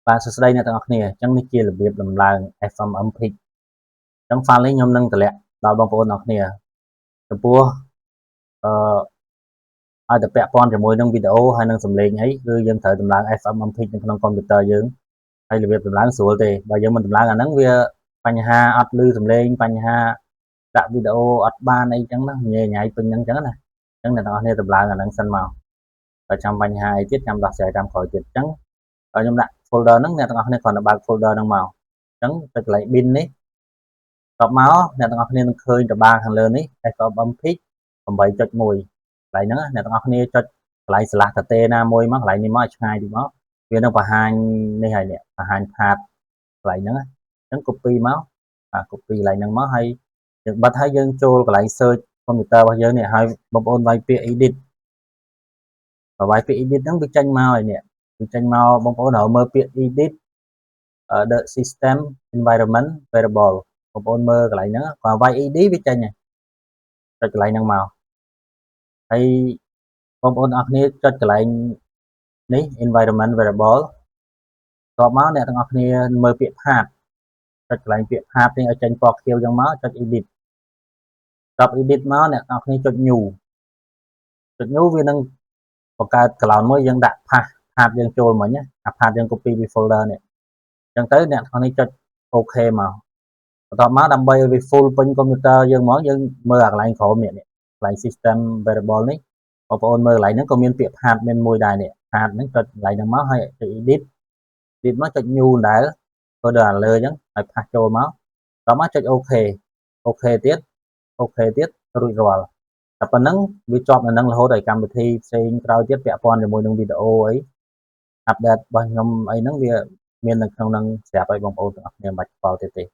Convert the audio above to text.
បាទសួស្តីអ្នកទាំងអស់គ្នាអញ្ចឹងនេះជារបៀបដំឡើង FFmpeg អញ្ចឹង file នេះខ្ញុំនឹងតម្លាក់ដល់បងប្អូនទាំងអស់គ្នាចំពោះអឺឲ្យតែពាក់ព័ន្ធជាមួយនឹងវីដេអូហើយនឹងសំឡេងអីគឺយើងត្រូវដំឡើង FFmpeg នៅក្នុងកុំព្យូទ័រយើងហើយរបៀបដំឡើងស្រួលទេបើយើងមិនដំឡើងអាហ្នឹងវាបញ្ហាអត់ឮសំឡេងបញ្ហាដាក់វីដេអូអត់បានអីចឹងណាញ៉ៃញ៉ៃពេញហ្នឹងចឹងណាអញ្ចឹងអ្នកទាំងអស់គ្នាដំឡើងអាហ្នឹងសិនមកបើចាំបញ្ហាអីទៀតចាំដោះស្រាយតាមក្រោយទៀតអញ្ចឹងខ្ញុំដាក់ folder ហ្នឹងអ្នកទាំងអស់គ្នាគ្រាន់តែបើក folder ហ្នឹងមកអញ្ចឹងចុចកន្លែង bin នេះតបមកអ្នកទាំងអស់គ្នានឹងឃើញតបាខាងលើនេះ FFmpeg 8.1កន្លែងហ្នឹងអ្នកទាំងអស់គ្នាចុចកន្លែងស្លាស់តេណាមួយមកកន្លែងនេះមកឲ្យឆ្ងាយតិចមកវានឹងបង្ហាញនេះហើយនេះបង្ហាញ path កន្លែងហ្នឹងអញ្ចឹង copy មកបាទ copy កន្លែងហ្នឹងមកហើយយើងបិទហើយយើងចូលកន្លែង search កុំព្យូទ័ររបស់យើងនេះហើយបងប្អូនវាយពាក្យ edit បើវាយពាក្យ edit ហ្នឹងវាចេញមកហើយនេះវាចេញមកបងប្អូនត្រូវមើលពាក្យ edit the system environment variable បងប្អូនមើលកន្លែងហ្នឹងគាត់វាយ ed វាចេញហើយចុចកន្លែងហ្នឹងមកហើយបងប្អូនអរគ្នាចុចកន្លែងនេះ environment variable តបមកអ្នកទាំងអស់គ្នាមើលពាក្យ path ចុចកន្លែងពាក្យ path នេះឲ្យចេញពណ៌ខៀវចឹងមកចុច edit តប edit មកអ្នកទាំងអស់គ្នាចុច new ចុច new វានឹងបង្កើត cloud មួយយើងដាក់ path path យើងចូលមិញណាអា path យើង copy ពី folder នេះអញ្ចឹងទៅអ្នកទាំងនេះចុច OK មកបន្ទាប់មកដើម្បីឲ្យវា full ពេញកុំព្យូទ័រយើងហ្មងយើងមើលអាកន្លែងក្រោមនេះនេះកន្លែង system variable នេះបងប្អូនមើលកន្លែងហ្នឹងក៏មានពាក្យ path មានមួយដែរនេះ path ហ្នឹងចុចកន្លែងហ្នឹងមកហើយចុច edit edit មកចុច new ដែរធ្វើដល់អាលើអញ្ចឹងហើយ paste ចូលមកដល់មកចុច OK OK ទៀត OK ទៀតរួចរាល់តែប៉ុណ្ណឹងវាជាប់នៅនឹងរហូតឲ្យកម្មវិធីផ្សេងក្រោយទៀតពាក់ព័ន្ធជាមួយនឹងវីដេអូអី update របស់ខ្ញុំអីហ្នឹងវាមាននៅក្នុងហ្នឹងស្រាប់ឲ្យបងប្អូនទាំងអស់គ្នាមិនបាច់ខ្វល់ទៀតទេ។